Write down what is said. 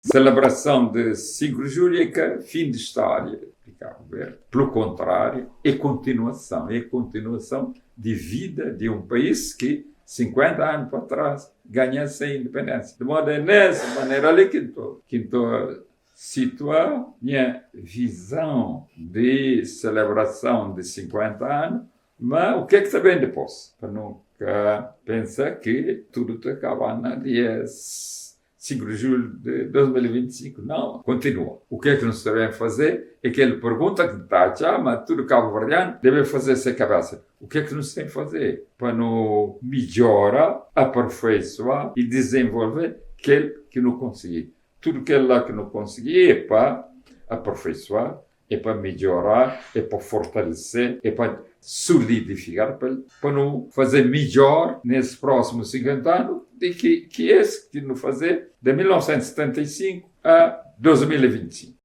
Selebrason di 5 di julhu é ka fin di stória di Kabu Verdi. Pelu kontráriu, é kontinuason. É kontinuason di vida di un país ki 50 anu pa trás ganha se independénsia. Di modu é nes manera li ki N ta situa nha vizon di selebrason di 50 anu. Ma o ke ki ta ben dipôs? Pa nu ka pensa ki tudu ta kaba na dia 5 di julhu di 2025. Nau, kontinua. O ke ki nu sta ben faze é kel pergunta ki N ta atxa ma tudu kabuverdianu debe faze se kabesa. O ke ki nu sta ben faze pa nu midjora, aperfeisua i dizenvolve kel ki nu konsigi? Tudu kel la ki nu konsigi é pa aperfeisua, é pa midjora, é pa fortalese, é pa solidificar, pa nu faze midjor nes prósimu 50 anu di ki es ki nu faze de 1975 a 2025.